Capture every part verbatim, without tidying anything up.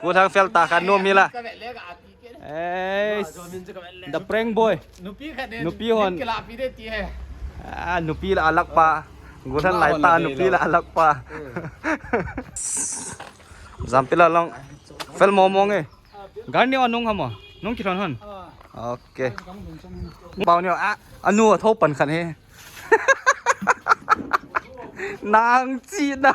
Guthang fel ta khan nom hi la. Ei, the prank boy. Nupi hon. Ah, nupi la alak pa. Guthang lai ta, nupi la alak pa. Jampila long. Fel mo mo nge. Garni o nung hamo. Nung kiron hon. Okay. Pau ni a, anu a tho pan khan he. Nang chi na.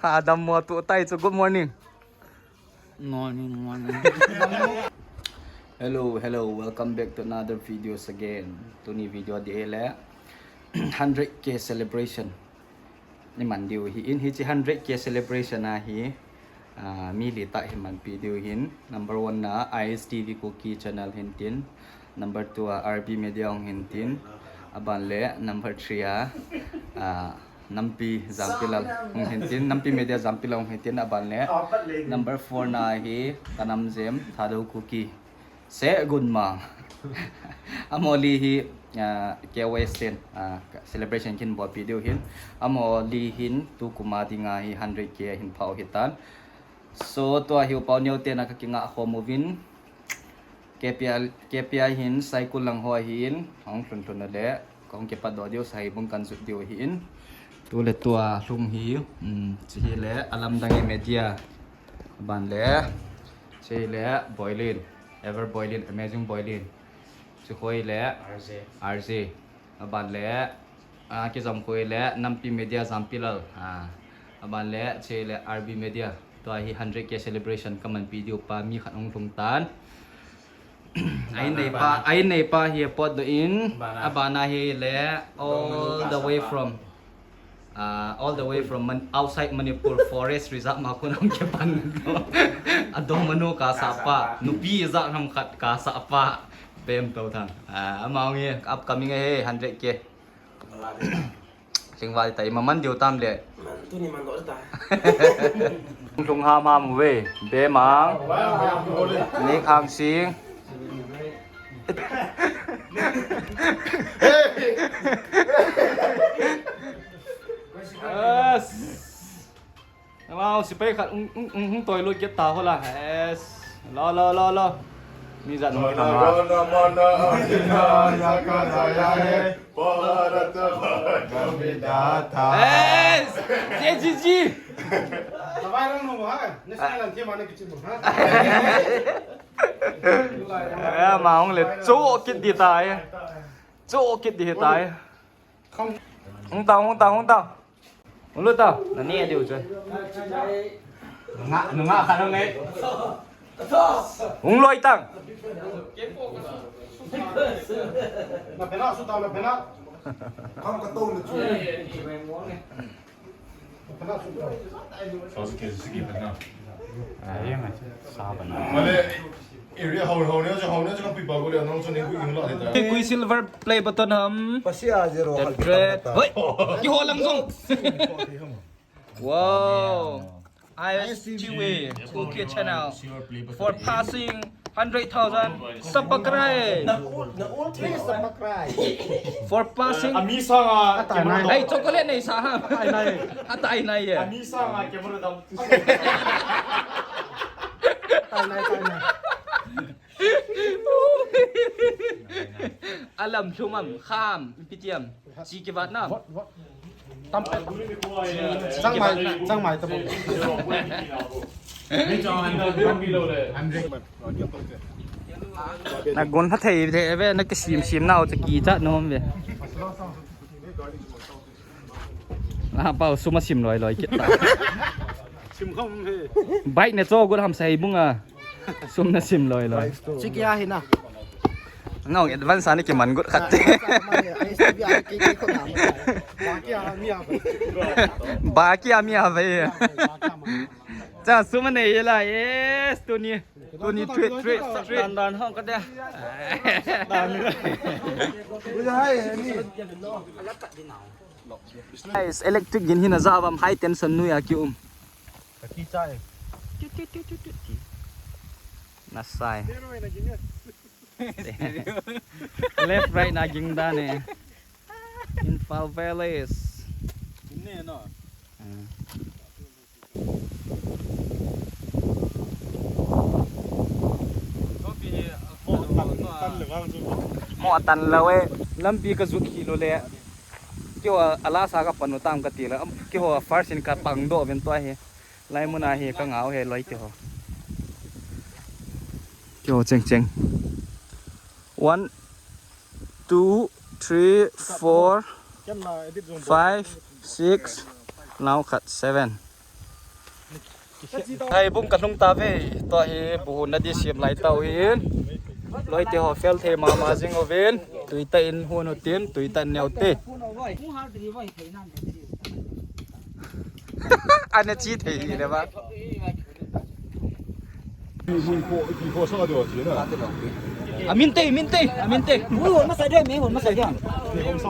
Ha dam mo tu tai chu, good morning. Morning, morning. Hello, hello, welcome back to another videos again. Tuni video di ele hundred K celebration. Ni man diu hi in, hichi hundred K celebration a hi, ah, mi li ta hi man pi diu hin. Number one na I S T V Kuki channel hin tin. Number two a R B Media hung hin tin. Aban le number three a, ah, Nampi Jampilal hung hin tin. Nampi Media Jampilal hung hin tin. Aban le number four na hi Kanam Jem Thadou Kuki. Se gun ma. Amoli hi, ah, K Y S ten, ah, celebration kin bo pi diu hin. Amoli hin tu kuma dinga hi hundred K hin phau hi tan. So tua hi upau neo ten a ka kinga khom uvin. K P I, K P I hin Saikul lang ho hin hong hlun hlun le kong ke pa do diu sai bung kan zut diu hin. Tu le tua hlung hi, um, chi hi le alam dangi media. Ban le. Chei le Boilin, Ever Boilin, Amazing Boilin. Chukhoi le R J. R J. Aban le, ah, Kizom Khoi le Nampi Media Jampilal. Ah, aban le chei le R B Media. Tua hi hundred K celebration kaman pi diu pa mi khat hung hlung tan. Ai nei pa, ai nei pa hi pot do in. Abana hi le all the way from Ah, all the way from Man-, outside Manipur forest reserve ma kun hung ke pan do. Adong manu ka sa pa, nupi za ham khat ka sa pa. Bem to thang. Ah, amount ye upcoming he hundred K. Singwal tai ma man diu tam le. Tuni man do ta. Lung ham ham ve. Be mang. Ni khang sing. Yes. Wow, sipai khat ung, ung, ung, ung toi lut kit ta ho la. Yes. Lo, lo, lo, lo. Mi jat nung kithang ha. Yes. J G G. Tawai lang no ha. National anthem ana kichim ha. Eh, ma hung le cho kit di tai. Cho kit di tai. Hung ta, hung ta, hung ta. Hung lut ta. Na ni diu chu. Nga, nga kha ngai. Hung loi tang. Na phena su ta, na phena. Kam ka to na chu. Male, area hau, hau ne, hau ne, ka pi ba ko le, nang chu ne ku ing la de ta. Te kui silver play button ham. Pasia zero. Hoi, ki ho lang song. Wow. I S T V Kuki channel for passing hundred thousand subscribe. Na ul, na ul three subscribe. For passing. Ami sanga. Atai nai. Hey, chocolate nei sa ha. Atai nai. Atai nai ye. Ami sanga camera dam. Atai nai, atai nai. Alam thumam kham pitiam. Chi kivat nam. Tam pet. Chang mai, chang mai ta bom. Na gon ha thei ve, ve na kisim sim nau cha ki cha nom ve. Na pau suma sim loi loi kit ta. Sim kham he. Bike ne cho got ham sai bunga. Sum na sim loi loi. Chi kia hi na. Nong advance ani kiman got khat te. Ba kia mi ave. Ba kia mi ave. Cha sum nei la. Yes, tuni. Tuni treat, treat, treat. Dan dan hong ka de. Dan. Guys, electric gin hin a javam high tension nui a ki um. Ka ki chai. Nasai. Left, right na ging dan e. Imphal Valley. Ne no. Ah. Mo atan lou e. Lampi ka zuk hi lou le. Keiho a last a ka pan u tam ka ti la. Keiho first in ka pang doh uvin tua hi. Lai mun a hi ka ngah u hi loi keiho. Keiho cheng cheng. One, two, three, four, five, six. Nau khat seven. Hai bung ka lhung ta ve. Tua hi bu hun na di siam lai tau hin. Loi keiho fel thei mama jing uvin. Tui ta in hun u tin, tui ta neo te. Ana chi thei hi le ba. Amin te, amin te, amin te. Bu hun masa dia, mi hun masa dia.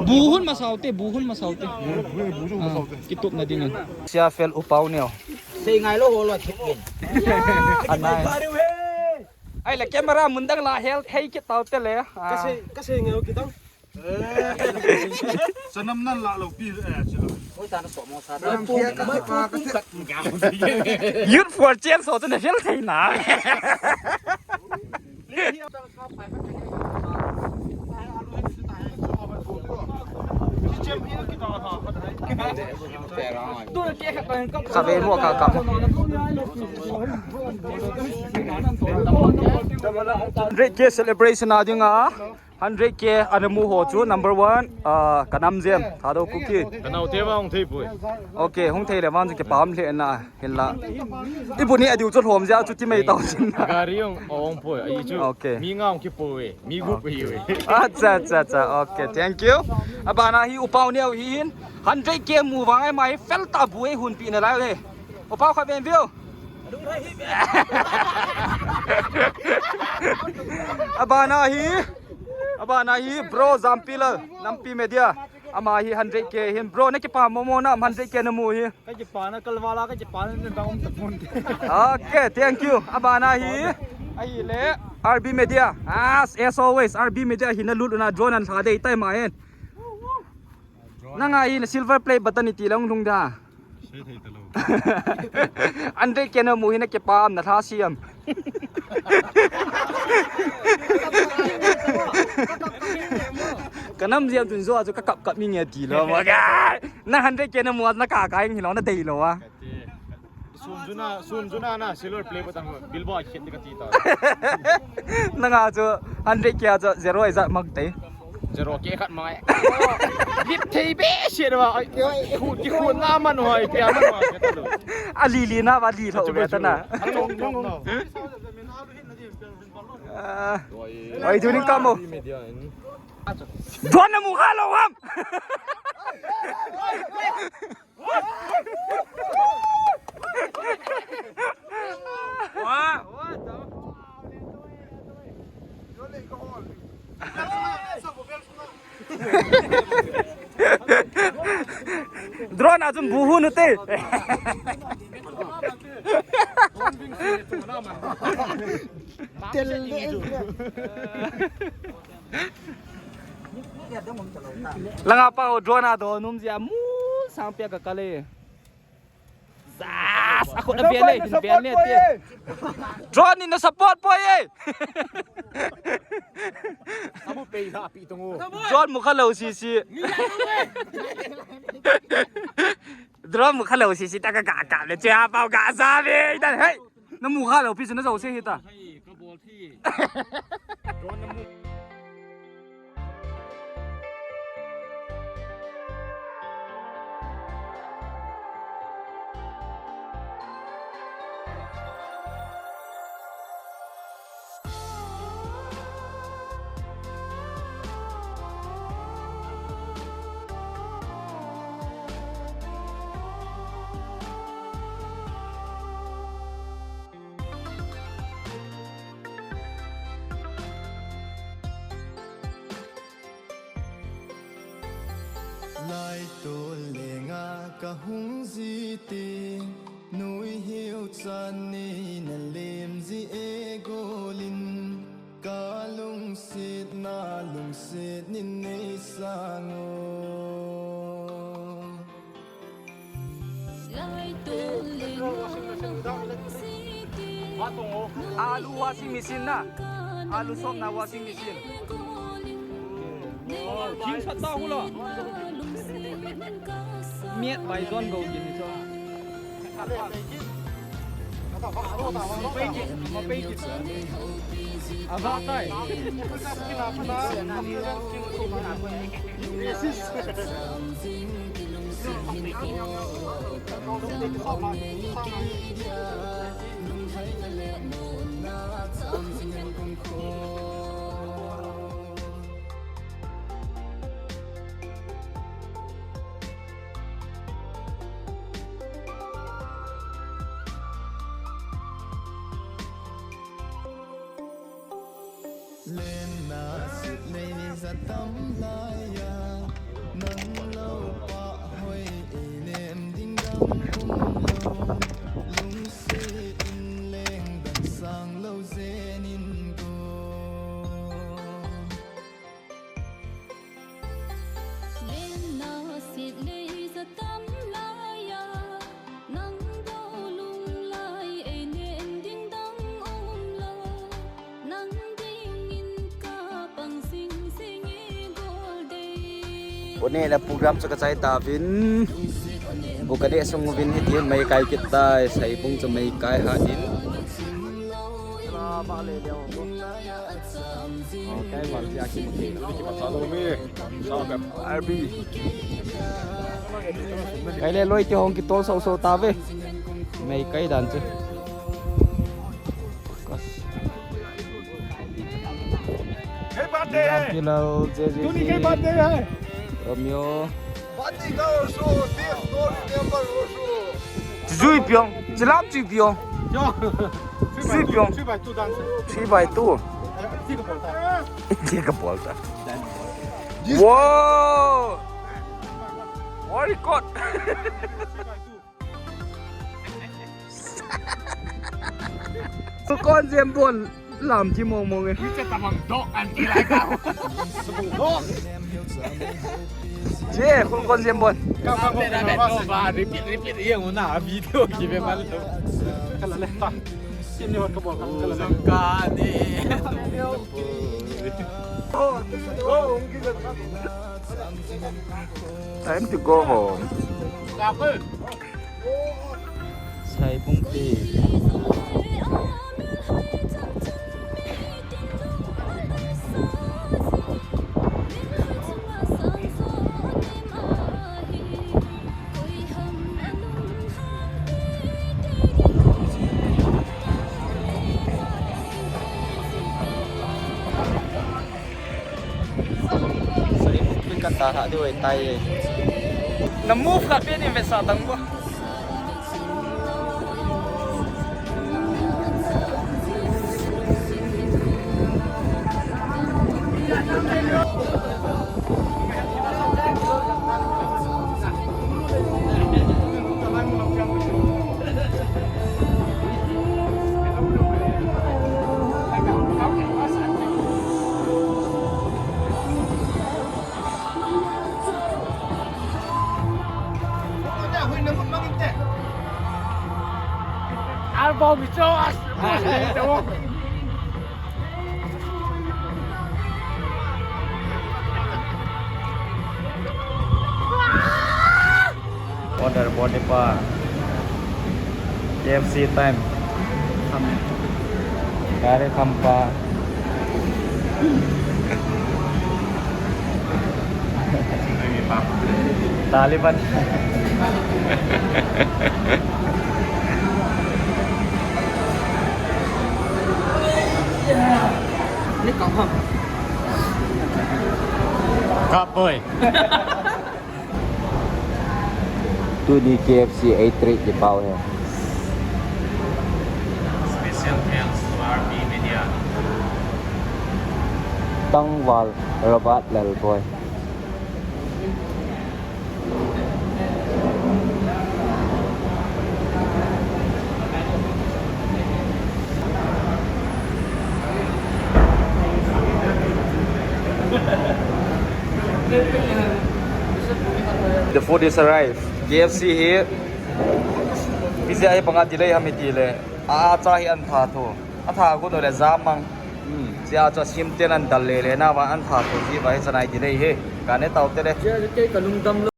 Bu hun masa u te, bu hun masa u te. Ah, kitup na ding in. Sia fel u pau neo. Sei ngai lou ho lou thik in. Anai. Ai la camera mun dang la hel hei kit tau te le. Ah. Ka sei, ka sei ngai u kit tau. Sanam nan la lou pi eh chilo. Oi ta na so mo sa ta. Sanam sia ka pa ka se. Youth for change so te na hel thei na. Kave mo ka ka. Hundred K celebration a dinga. Hundred K ana mu ho chu number one, ah, ka nam jem, Thadou Kuki. Ka nau te va hung thei poi. Ok, hung thei le vang chu kipah le na, hinla. I bu ni a diu chu lhom jia chu ti mai tau chin na. Gari hung ong poi, ai chu. Ok. Mi nga hung ki poi, mi gup hi we. Acha, acha, acha. Ok, thank you. Abana hi u pau neo hi hin. Hundred K mu vang ai mai fel ta bu ei hun pi na lai le. U pau kha ben view. Abana hi, abana hi, bro, Zampilal, Nampi Media. Ama hi hundred K hin, bro, na kipah mo mo na, hundred K na mu hi. Ka kipah na kalvala, ka kipah na dang um ta pun. Okay, thank you. Abana hi, ahi le, R B Media. As, as always, R B Media hi na lut na drone an sa dei tai ma hin. Nang a hi na silver play button i ti long lung da. Sei thei ta lou. Hundred K na mu hi na kipah am na tha siam. Ka nam jia tun zo a chu ka kap kap mi nge ti lou ma. Na hundred K na mu na ka ka hing hi lou na dei lou a. Sun juna, sun juna na silver play button ho. Bilbo a khet ka ti ta. Nang a chu hundred K a chu zero ai za mak te. Zero ke khat mai. Lip thei be se wa. Ai, ai, hu, ki hu na man ho, ai, pia man ho, ke ta lo. A li li na ba li tho be ta na. A chong chong no. Ah. Oi, tu ning kamo. Media in. Don na mu kha lou ham. Drone a chun bu hun u te. Tel le. Langa pa ho drone a do num jia mu sang pia ka kale. Zas, a khut a ven le, hin ven le te. Drone in na support poi e. Amu pei ha pi tung u. Drone mu kha lou sisi. Drone mu kha lou sisi ta ka ka ka le che ha pau ka sa ve dan hei. Na mu kha lou pi chu na zo se hi ta. Lai tol lenga ka hung ji ti, nui hiu chan ni na lem ji e golin, ka lungsit na lungsit nin nei sang o. Alu washing machine na. Alu sop na washing machine. Jing sa ta hula. Miat bai don go jin ni so. Ava tai. Lenna sit lei za tam lai a, nang lo pa hoi ei lem ding dang um lo. Lungset in leng dang sang lo zen in ko. Lenna sit lei za tam lai a, nang do lung lai ei nen ding dang um lo, nang ding in ka pang sing sing e gol dei. Bone la program chu ka chai ta vin. Bu ka de sung vin hi tin mei kai kit tai, sai bung chu mei kai ha din. Kai le loi ti hong kitol so so ta ve. Mei kai dan chu. Hey, birthday hai. Pilal, J J, tuni ke birthday hai. Romeo. Party ka also, this no remember also. Zui piong, chilam zui piong. Yo. Zui piong. Three by two dance. Three by two. Tiga bolta. Tiga bolta. Wow. Very good. Kon jem bon. Lam chi mong mong e. Ni che tabang dok an ti lai ka. Tabang dok. Che, khul kon jem bon. Ka, ka, ka, ka, ka, ba, repeat, repeat, ye nguna, video ki be mal. Kala le, ta. Sini wat ka bol, kala le. Ka ni. Time to go home. Saibung te. Sorry, move khat ta ha, di wai tai. Na move khat pe ni ve sa tang bo. Album is yours. Order body pa. K F C time. Gari khampa. Taliban. Ni kong hom. Cup boy. Tuni K F C eight three kipao hi. Special thanks to R B Media. Tangval Robert Lalboi. The food is arrived. K F C hi. Pizza hi banga delay ham iti le. A, a cha hi an tha tho. A tha ko no le jamang. Chia chu asim ten an dal le le na va an tha to ji va hi chanai delay hi. Ka ne tau te le. Chia kei ka lungdam lo.